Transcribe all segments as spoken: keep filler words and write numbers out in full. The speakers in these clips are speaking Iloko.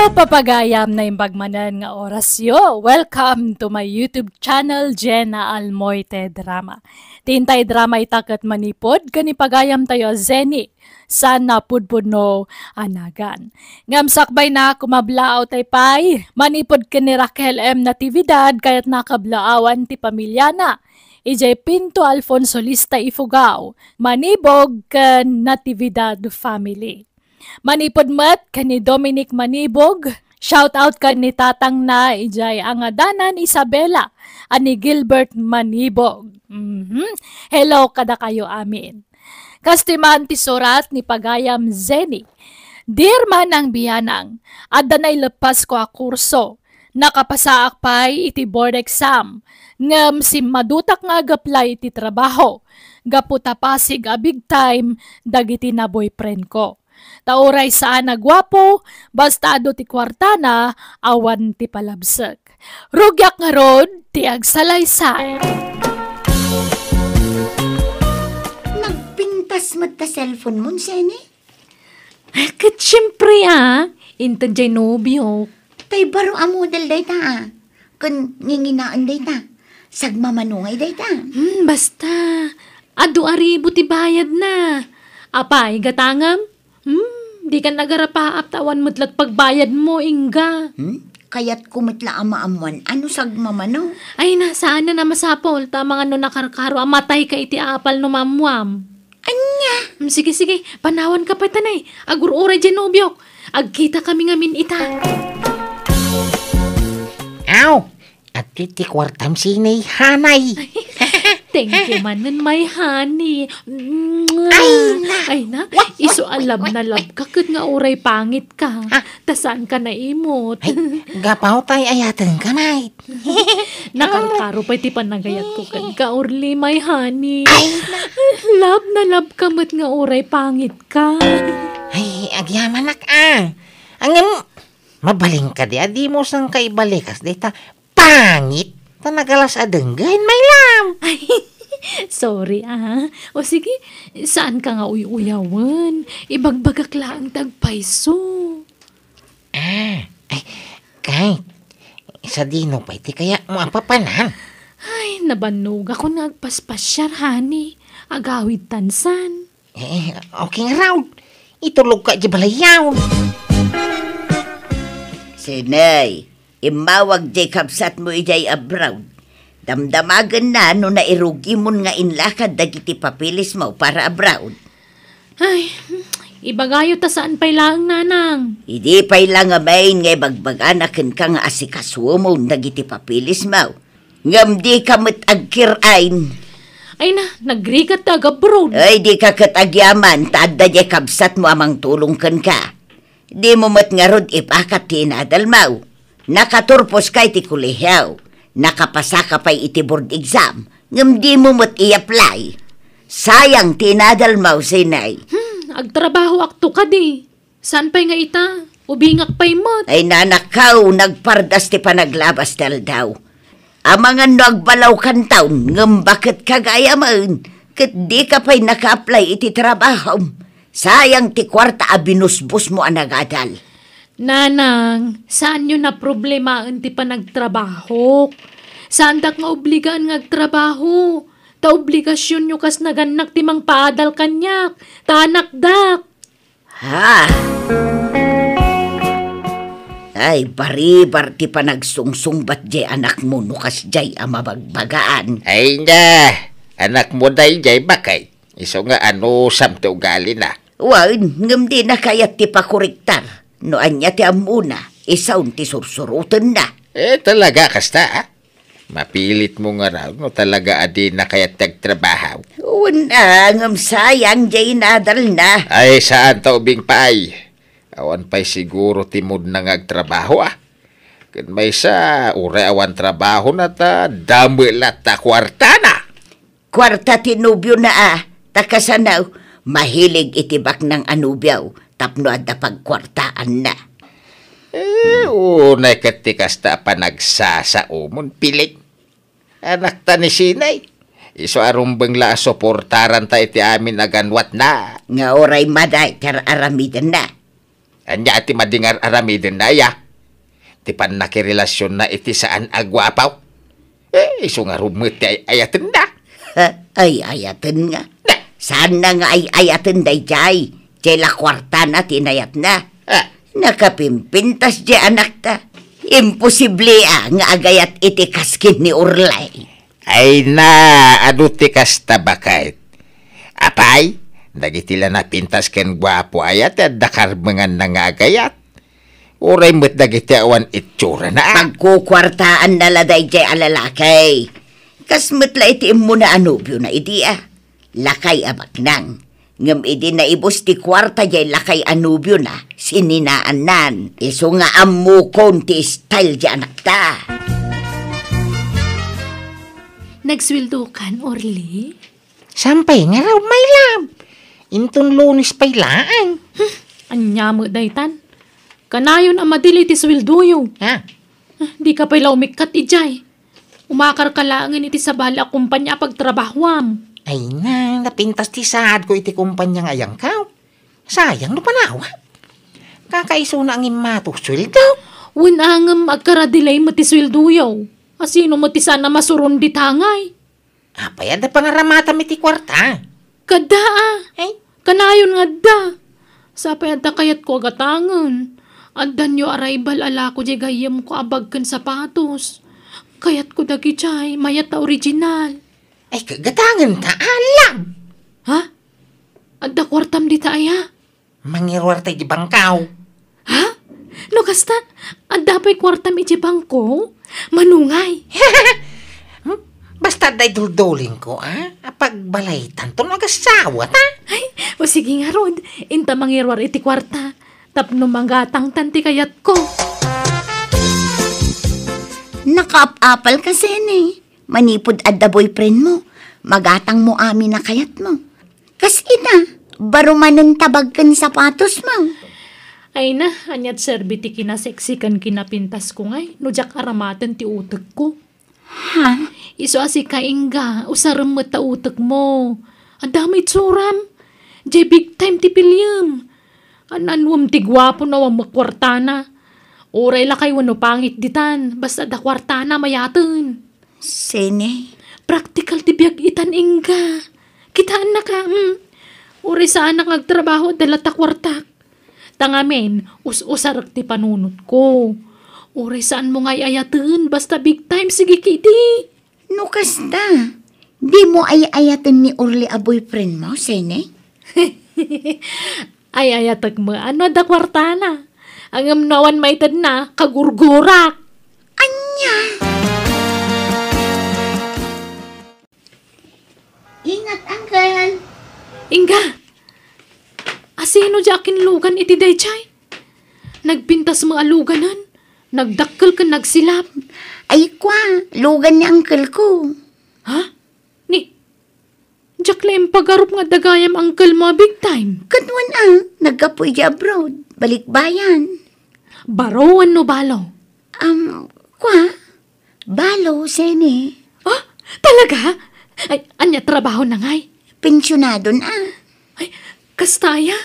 Papagayam, naimbag manen nga orasyo. Welcome to my YouTube channel, Jenna Almoite Drama. Ti intay drama ita ket manipud ken ipagayamtayo a Zenny, saan a pudpudno a nagan. Ngem sakbay na, kumablaaw tay pay, manipud ken ni Raquel M. Natividad, kayatna kablaawan ti pamiliana. Idiay Pinto Alfonso Lista, Ifugao, Manibog ken Natividad family. Manipud met ken ni Dominic Manibog, shout out ken ni tatangna idiay angadanan Isabela a ni Gilbert Manibog. Mhm. Hello kadakayo amin. Kas ti man ti surat ni pagayam Zenny. Dear Manang Bianang, adda naileppasko a kurso. Nakapasaak pay iti board exam. Ngem simmadutak nga ag-apply iti trabaho. Gapu ta Pasig a big time dagiti na-boyfriend ko. Ta uray saan a guapo, basta adu ti kuartana, awan ti palabsek. Rugiak ngarud ti agsalaysay. Nagpintas met ta cellphone mo, Zenny? Ket siempre, a, inted jay nobiok. Tay baro a model dayta, a. Ken nginginaen dayta. Sagmamano ngay dayta. Hmm, basta. Adu a ribu ti bayadna. Apay, gatangem? Hmm, dikan agarapaap ta awan met la pagbayadmo, ingga. Hmm? Kayatko met la a maammuan a no sagmamano. Ay na, saanen a masapul, ta amangan no nakarkaro a matayka iti apal no maammuam. Ania? Hmm, sige, sige, panawanka pay tanay. Agur-uray jay nobiok. Agkitakami ngamin ita. Aw, adtoy ti kuartam, Zenny, hanay. Thank you manen, my honey. Ay na. Ay na, isu a love na love ka ket nga uray pangit ka. Ha? Ta saanka naimot. Ay, gapu ta ay-ayatenka met. Nakarkaro pay ti panagayatko kenka, Orly, my honey. Ay na. Love na love ka met nga uray pangit ka. Ay, agyamanak, a. Ngem, mabalinka di a dimo sangka ibalikas dayta pangit ta nagalas a denggen, my love. Ay, sorry, a. O sige, saanka nga uy-uyawen. Ibagbagak laeng ti agpayso. A, ay, kay, sadino pay ti kayatmo a papanan? Ay, nabannogakon nga agpaspasiar, honey. Agawid tansan. Eh, okay ngarud. Itulogka jay balayyo. Zenny, immawag jay kabsatmo idiay abroad. Damdamagenna no nairugimon nga inlakad dagiti papeles mo para abroad. Ay, ibagayo ta saan pay laeng, nanang. Idi pay la ngamin nga ibagbagana kenka nga asikasuom dagiti papeles mo. Ngem dika met agkir-ain. Ay na, nagrigat ta agabroad. Ay, dika ket agyaman, ta adda jay kabsatmo a mangtulong kenka. Dimo met ngarud ipakat ti inadalmo. Nakaturposka iti kolehio. Nakapasaka pay iti board exam. Ngem dimo met i-apply. Sayang ti inadalmo, Zenny. Hmm, agtrabahoakto kadi. Saan pay nga ita? Ubingak pay met. Ay, nanakkaw, nagpardas ti panaglabas ti aldaw. Amangan no agbalawkanton, ngem baket kagayamen, ket dika pay naka-apply iti trabahom. Sayang ti kuarta a binusbosmo a nagadal. Nanang, saanyo naproblemaen ti panagtrabahok. Saandak nga obligaan nga agtrabaho. Ta obligasionyo kas nagannak ti mangpaadal kaniak. Ta anakdak. Ha? Ay, baribar ti panagsungsungbat jay anakmo no kasjay a mabagbagaan. Ay na, anakmo dayjay, baket. Isu nga anusam ti ugalina. Wen, ngem dina kayat ti pakorektar. No ania ti ammona, isun ti sursurotenna. Eh, talaga kasta, a? Mapilitmo ngarud no talaga a dina kayat ti agtrabaho. Wen, a, ngem sayang jay inadalna. Ay, saan ta ubing pay. Awan pay siguro ti moodna nga agtrabaho, a. Ken maysa, uray awan trabahona ta dame latta kuartana. Kuarta ti nobiona, a, ta kasano, mahilig iti baknang a nobio tapno adda pagkuartaanna. Eh, unay ket ti kasta a panagsasaomon, piling. Anakta ni Zenny. Isu a rumbeng la a suportaranta iti amin a ganwatna. Nga uray madi ti ar-aramidenna. Ania ti madi nga ar-aramidenna, aya? Ti pannakirelasionna iti saan a guapo? Eh, isu ngarud met ti ay-ayatenna. Ay-ayatenna? Na! Saanna nga ay-ayaten daydiay? Diay la kuartana ti inayatna. Ah. Nakapimpintas diay anakta. Imposible a nga agayat iti kas ken ni Orly. Ay na, adu ti kasta baket. Apay, dagiti la napintas ken guapo aya ti adda karbenganna nga agayat? Uray met dagiti awan itsurana, a? Pagkukuartaanna la daydiay a lalaki. Kas met la iti immuna a nobiona idi, a. Lakay a baknang. Ngem idi naibus ti kuarta diay lakay a nobiona, sininaannan. Isu nga ammokon ti style diay anakta. Nagsueldokan, Orly? Saan pay ngarud, my love? Inton Lunes pay laeng. Hmm, ania met daytan? Kanayon a madili ti sueldoyo. Ha? Ah, dika pay la umikkat idiay. Umakarka laengen iti sabali a kompania a pagtrabahoam. Ay na, napintas ti saadko iti kompania nga ayangkaw. Sayang no panawak. Kakaisuna a ngimmato sueldo. Wen a ngem agkaradelay met ti sueldoyo. Asino met ti saan a masuron ditangay? Apay, adda pangaramatam iti kuarta? Kadda, a. Ay. Kanayon nga adda. Sapay adda kayatko a gatangen. Addanyo arrival a lako diay gayyemko a bag ken sapatos. Kayatko dagidiay, mayat a original. Ay, ka-, gatangen ta, a, love. Ha? Adda kuartam dita aya? Mangiruar ta iti bangko. Ha? No kasta, adda pay kuartam iti bangko? Manungay. Hmm? Basta adda iduldulingko, a? Apagbalaytan to no agasawat, a? Ay, o sige ngarud, inta mangiruar iti kuarta. Tapno magatangtan ti kayatko. Nakaap-apal ka, Sene. Manipud adda boyfriend mo, magatang mo amin a kayat mo. Kas ita, baro manen ta bag ken sapatos mo. Ay na, aniat serbi ti kinasexy ken kinapintas ko ngay, no diak aramaten ti utek ko. Ha? Isu a sika, Inga, usarem met ta utek mo. Adda met itsuram. Diay big time ti piliem. An-anuem ti guapo no awan met kuartana. Uray lakay wenno pangit ditan, basta adda kuartana mayaten. Sene? Praktikal ti biag itan, Inga. Kitaennaka, hmm? Uray saanak nga agtrabaho, adda latta kuartak. Ta ngamin, us-usarek ti panunotko. Uray saanmo nga ay-ayaten, basta big time, sige ketdi. No kasta, dimo ay-ayaten ni Orly a boyfriend mo, Sene? Ay-ayatek met no adda kuartana. Ngem no awan maitedna, kagurgurak. Ania? Ingat, Uncle. Inga! Asino diay akinlugan iti daydiay? Nagpintas met a luganen, nagdakkel ken nagsilap. Ay, kua, lugan ni uncle ko. Ha? Ni, diak la impagarup nga adda gayam uncle mo a big time. Ket wen a, naggapu idiay abroad, balikbayan. Baro wenno balo? Am, kua, balo, Sene. Ah, talaga? Ay, ania trabahona ngay? Pensionadon a. Ay, kasta aya?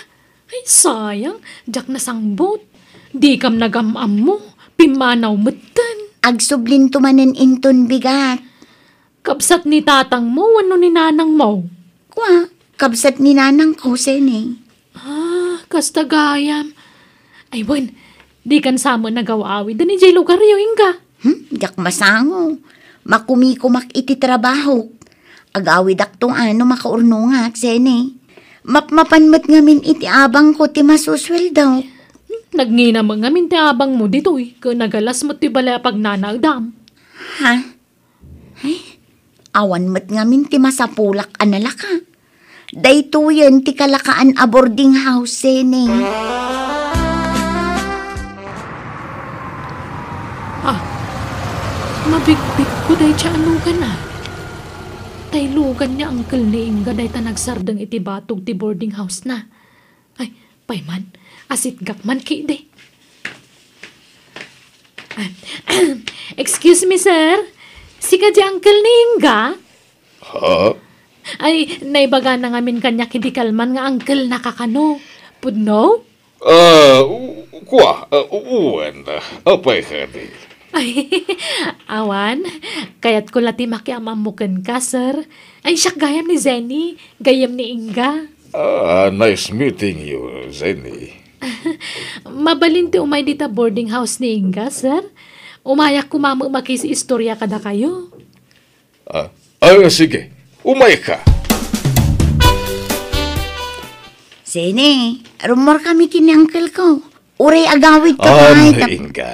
Ay, sayang, diak nasangbut. Dikam nagam-ammo, pimmanaw metten. Agsublinto manen inton bigat. Kabsat ni tatangmo wenno ni nanangmo? Kua, kabsat ni nanangko, Sene. Ah, kasta gayam. Ay, wen, dikan sa met nagaw-awiden idiay lugaryo, Inga? Hmm, diak masango. Makumikumak iti trabahok. Agawidakto no makaurnongak, Sene. Mapmapan met ngamin iti abangko ti masusueldo. Hmm, nagngina met ngamin ti abangmo ditoy, ket nagalas met ti balay a pagnanaedam. Ha? Ay, awan met ngamin ti masapulak a nalaka. Daytoyen ti kalakaan a boarding house, Sene. Ah, mabigbigo dayta a lugan a. Tay lugan ni uncle ni Inga dayta nagsardeng iti batog ti boarding house na. Ay, pay man, asitgak man ketdi. Ah, excuse me, sir. Sika di uncle ni Inga? Ha? Ay, naibagana ngamin kaniak idi kalman nga uncle na ka kano. Pudno? Ah, u-, kua, ah, u-, wen, ah, apay kadi? Ay, awan, kayatko la ti makiam-ammo kenka, sir. Ay, siak gayam ni Zenny, gayyem ni Inga. Ah, nice meeting you, Zenny. Mabalin ti umay dita boarding house ni Inga, sir? Umayak koma met makiistorya kadakayo. Ah, ah, sige. Umayka. Zenny, rummuarkami ken ni uncle ko. Uray agawidka pay, tap- Inga.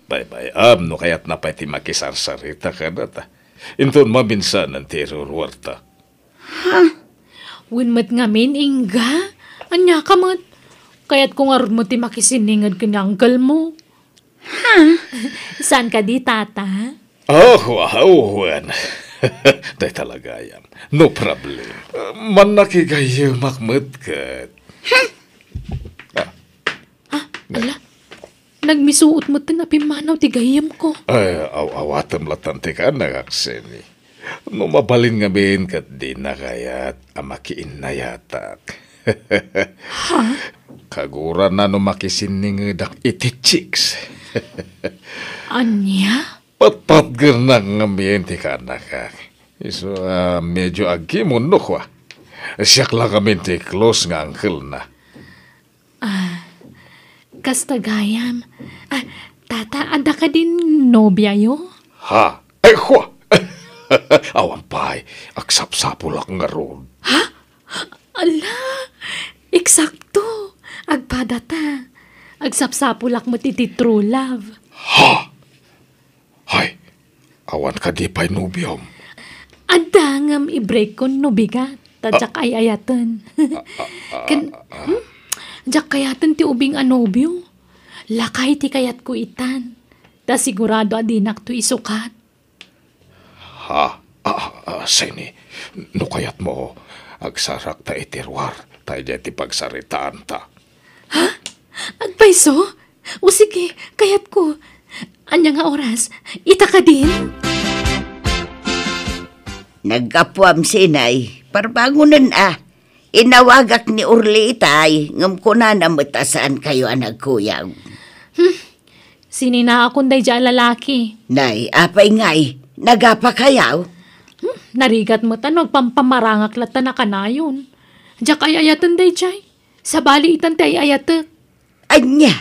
Baybay-am no kayatna pay ti makisarsarita kadata. Inton maminsanan ti iruruarta. Ha? Wen met ngamin, Inga? Ania ka met? Kayatko ngarud met ti makisinninged ken ni uncle mo. Ha? Saan kadi, Tata? Oh, wow, wen. Dayta la gayam. No problem. Mannakigayyemak met ket. Ah, ala. Nagmisuot metten a pimmanaw ti gayyemko. Ay, aw-, awatem latta ti kaannak, Zenny. No mabalin ngamin ket dina kayat a makiinnayatak. Ha? Kagurana no makisinningedak iti chicks. Ania? Patpatgernak ngamin ti kaannakak. Isu a medyo agkimon no kua. Siak la ngamin ti close nga uncle-na. Ah, kasta gayam. Ah, Tata, adda kadin nobiayo? Ha? Ay, kua! Awan pay, agsapsapulak ngarud. Ha? Ala, eksakto. Agpadata. Agsapsapulak met iti true love. Ha? Hay, awan kadi pay nobiom? Adda ngem i-break-kon no bigat, ta diak ay-ayaten. Ken, hmm? Diak kayaten ti ubing a nobio. Lakay ti kayatko itan. Ta sigurado a dinakto isukat. Ha? Ah, ah, Zenny, no kayatmo, agsarakta iti ruar, ta idiay ti pagsaritaanta. Ha? Agpayso? O sige, kayatko. Ania nga oras? Ita kadin? Naggapuam, Zenny. Parbangonen a. Inawagak ni Orly itay, ngem kunana met a saankayo a nagkuyaw. Hmm. Sininaakon daydiay a lalaki. Nay, apay ngay, nagapakayaw? Hmm, narigat met a no agpampamarangak latta a kanayon. Diak ay-ayaten daydiay. Sabali itan ti ay-ayatek. Ania?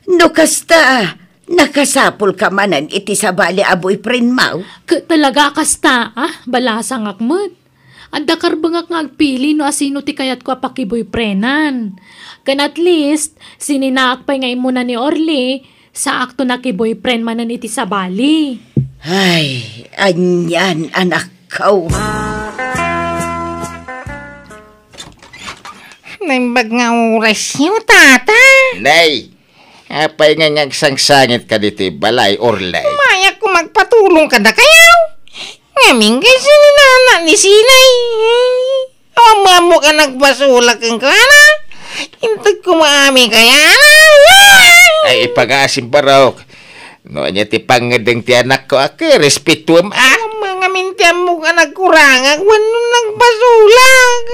No kasta, nakasapulka manen iti sabali a boyfriendmo? Ket talaga a kasta, ah, balasangak met. Adda karbengak nga agpili no asino ti kayatko a pakiboyfriendan. Ken at least, sininaak pay nga immuna ni Orly, saakto a kiboyfriend manen iti sabali. Ay, anian, anakko. Naimbag nga orasyo, Tata. Nay, apay nga, nga agsangsangitka ditoy balay, Orly? Umayak koma agpatulong kadakayo. Ngamin kay sininana ni Zenny. Awan mo ammo ka nagpasulak kenkuana. Inted ko maami kayana. Ay, ipagasim, Barok. No ania ti pangngedeng ti anakko, a, ket respetuem, a. Awan ngamin ti ammok a nagkurangak wenno nagpasulak.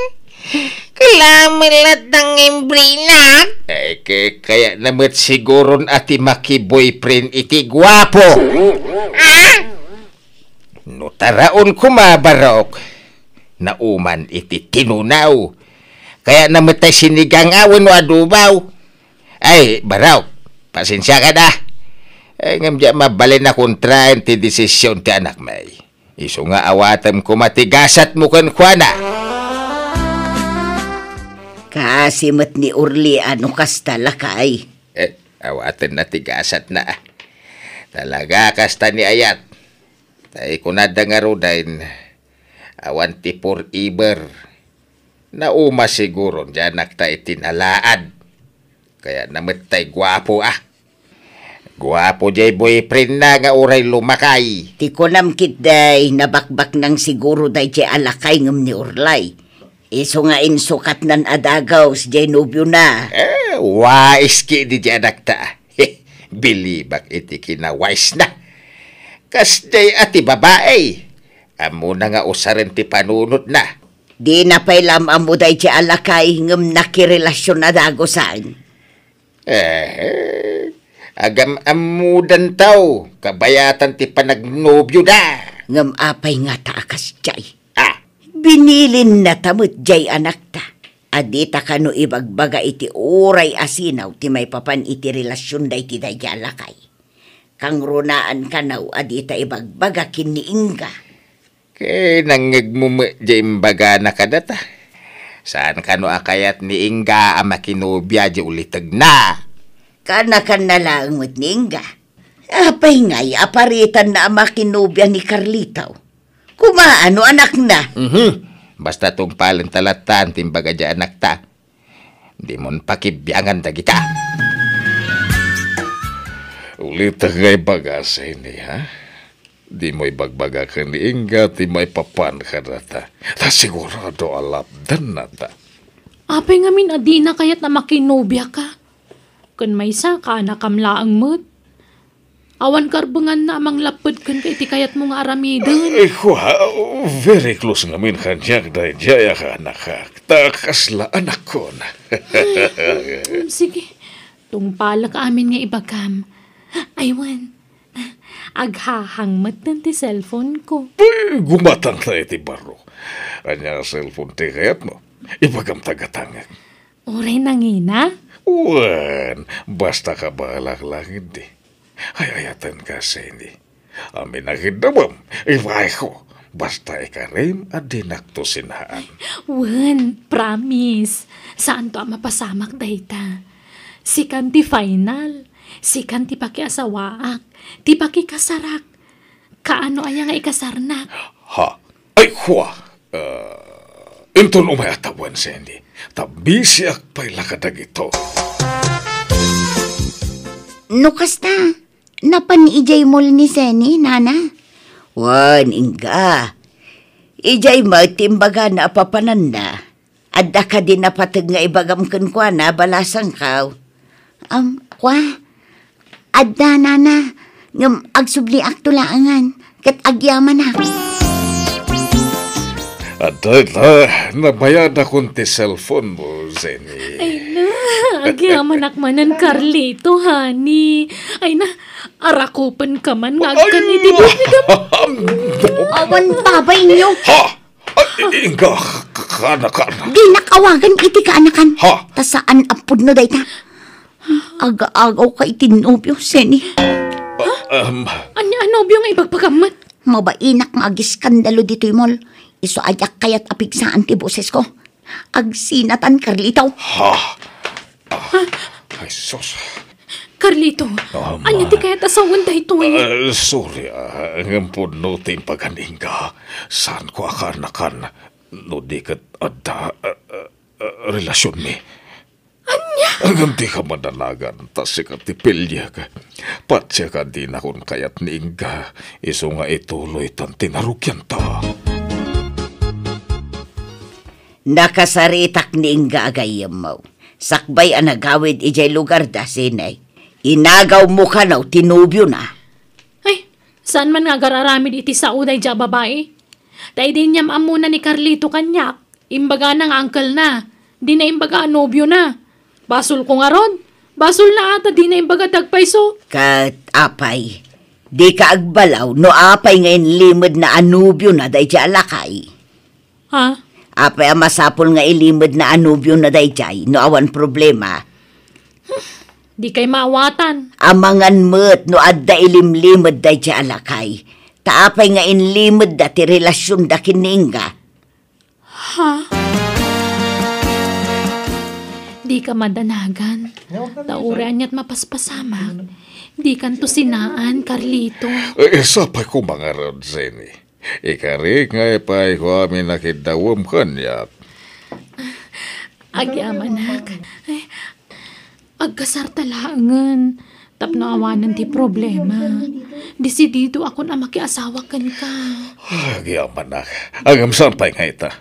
Kalamelat dang imbrinak. Ay, ke-, kayatna met siguron a ti makiboyfriend iti guapo. Ah? No taraon koma, Barok, nauman iti tinunaw. Kayatna met tay sinigang a wenno adobaw. Ay, Barok, pasensiakan a. Ay, ngem diak mabalin a kontraen ti desisyon ti anakmi. Isu nga awatem koma ti gasatmo kenkuana. Kaasi met ni Orly a no kasta, lakay. Eh, awatenna ti gasatna. Talaga kasta ni ayat. Tay kunada ngaruden, awan ti forever. Nauma siguron ti anakta iti nalaad. Kayatna met tay guapo, a. Guapo diay boyfriendna nga uray lumakay. Ti kunam ketdi, nabakbaknang siguro daydiay a lakay ngem ni Orly. Isu nga insukatnan a dagus diay nobiona. Eh, wais ketdi diay anakta. Bilibak iti kinawaisna. Kasdiay a ti babai. Ammona nga usaren ti panunotna. Dina pay la am-ammo daydiay a lakay ngem nakirelasionna dagusen. Eh, agam-ammodanto, kabayatan ti panagnobioda. Ngem apay ngata a kasdiay? Ah. Binilinna ta met diay anakta a dita kano ibagbaga iti uray a sinaw ti maipapan iti relasionda iti daydiay a lakay. Kangrunaan kano a dita ibagbaga ken ni Inga. Ket nangngegmo met diay imbagana kadata. Saan kano a kayat ni Inga a makinobia diay ulitegna? Kanakanna laeng met ni Inga. Apay ngay a paritanna a makinobia ni Carlito? Kumaano anakna? Mhm. Basta tungpalenta latta ti imbaga diay anakta. Dimon pakibiangan dagita. Ulitek nga ibaga, Seni, ha? Dimo ibagbaga ken ni Inga ti maipapan kadata. Ta sigurado a lapdennata. Apay ngamin a dina kayat a makinobia ka? Ken maysa, kaanakam laeng met. Awan karbenganna a manglapped kenka iti kayatmo nga aramiden. Ay, kua, very close ngamin kaniak daydiay a kaanakak. Ta kasla anakkon. Mm, sige, tungpalek amin nga ibagam. Ay, wen, aghahang metten ti cellphone ko. Ay, gumatangta iti baro. Ania a cellphone ti kayatmo? Ibagamta gatangek. Uray nangina? Wen, basta kabaelak laeng idi. Ay-ayatenka, Seni. Amin a kiddawem, ibaeko. Basta ikarim a dinakto sinaan. Wen, promise. Saanto a mapasamak dayta. Sikan ti final. Sikan ti pakiasawaak. Ti pakikasarak. Kaano aya nga ikasarnak? Ha? Ay, kua! Ah, inton umay a tawen, Seni. Ta bisiak pay la kadagito. No kasta, napan idiay mall ni Seni, nana? Wen, Inga. Idiay met ti imbagana a papananna. Adda kadi napateg nga ibagam kenkuana, balasangko? Am, kua? Adda, nana. Ngem agsubliakto laengen, ket agyamanak. Adda ita, nabayadakon ti cellphone mo, Jenny. Ay na, agyamanak manen, Carlito, honey. Ay na, arakupenka man nga agkan iti buot ni Gab- Awan babayyo. Ha? Ay, Inga, k-, kaanakan. Dinak awagan iti kaanakan. Ha? Ta saan a pudno dayta. Aga-agaw ka iti nobio, Seni. Ah, um, Ania a nobio nga ibagbagammet? Mabainak nga agiskandalo ditoy mall. Isu a diak kayat a pigsaan ti bosesko. Agsinatan, Carlito. Ha? Ah, ay, sus. Carlito, Ama. Ania ti kayat a sawen daytoy? Ah, sorry, ah, ngem pudno ti impagan, Inga. Saanko a kaanakan no di ket adda, ah, ah, ah, relasionmi. Ania? Ngem dika madanagan, ta sika ti piliek. Patiek a dinakon kayat ni Inga, isu nga ituloytan ti narugianta. Nakasaritak ni Inga a gayyemmo. Sakbay a nagawid idiay lugarda, Seni, inagawmo kano ti nobiona. Ay, saan man nga agar-aramid iti sao daydiay a babai? Ta idi inyam-ammona ni Carlito kaniak, imbagana nga uncle-na, dina imbaga a nobiona. Basolko ngarud? Basolna a ta dina imbaga ti agpayso. Ket apay, dika agbalaw no apay nga inlimedna a nobiona daydiay a lakay? Ha? Apay a masapul nga ilimedna a nobiona daydiay no awan problema? Dikay maawatan. Amangan met no adda ilimlimed daydiay a lakay. Ta apay nga inlimedda ti relasionda ken ni Inga? Ha? Dika madanagan. Ta uray aniat mapaspasamak. Dikanto sinaan, Carlito. Eh, sapay ko mangarud, Jenny. Ikarik nga ipayko amin a kiddawem kaniak. Agyamanak. Ay, agkasarta laengen tapno awanen ti problema. Desididoakon a makiasawa kenka. Agyamanak. Ngem saan pay nga ita?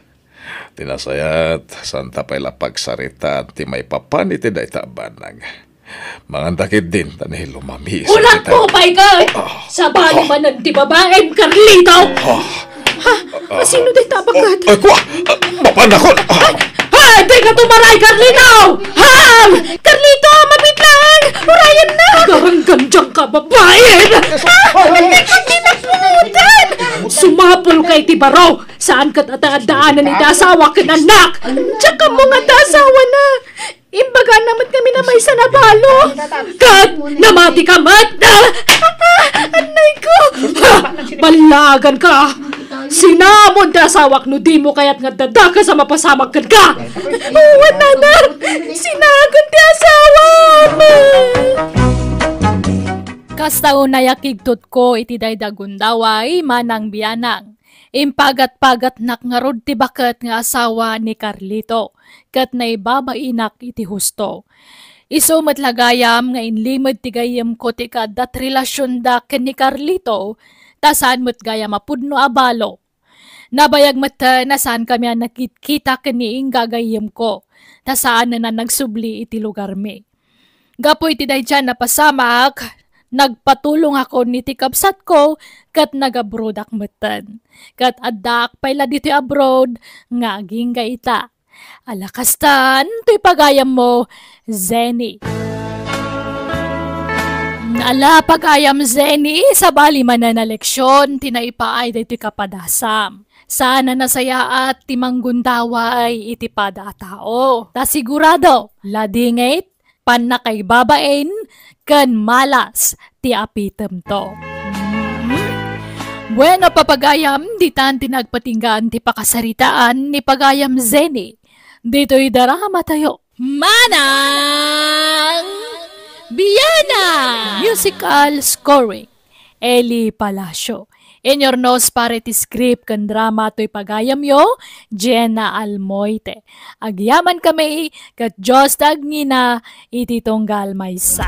Ti nasayaat, saanta pay la pagsaritaan ti maipapan iti dayta a banag. Manganta ketdin, ta nailumami. Unak mo pay ka! Ah, ah. Sabali manen ti babaem, Carlito! Ah. Ha? Sino dayta a baket? Ay, kua! Ah, mapanakon! Ah! Ay, dika tumaray, Carlito! Ham! Carlito, mabitlang! Urayennak! Garanggan diay kababain! Ah! Ay, ay, ay, ay, ay, ay! Sumapulka iti baro! Saan ket a daanen iti asawa ken annak! Diak ammo nga adda asawana! Imbagana met ngamin a maysa a balo! Ket namatika met! Ah! Ah! Annayko! Ha! Ballaganka! Sinamon ti asawak no dimo kayat nga adda dakes a mapasamak kenka! Wen, anak! Sinamon ti asawam! Kasta unay a kigtotko iti dayta a gundaway, Manang Bianang. Impagat-pagatnak ngarud ti baket nga asawa ni Carlito, ket naibabainak iti husto. Isu met la gayam nga inlimed ti gayyemko ti kaaddat relasionda ken ni Carlito, ta saan met gayam a pudno a balo. Nabayag met a saankami a nagkitkita ken ni Inga a gayyemko, ta saanen a nagsubli iti lugarmi. Gapu iti daydiay a napasamak, nagpatulongakon iti kabsatko ket nag-abroadak metten. Ket addaak pay la ditoy abroad nga agingga ita. Ala kastan, toy pagayammo, Zenny. Ala pagayam, Zenny, sabali manen a leksion ti naipaay daytoy kapadasam. Saan a nasayaat ti manggundaway iti pada a tao. Ta sigurado, ladingit, pannakaibabain, ken malas ti apitemto. Mhm. Bueno, papagayam, ditan ti nagpatinggaan ti pakasaritaan ni pagayam Zenny. Ditoy daramatayo. Manang Bianang! Musical scoring, Eli Palacio. Inurnos para iti script ken drama toy pagayamyo, Jenna Almoite. Agyamankami, ket Dios ti agngina iti tunggal maysa.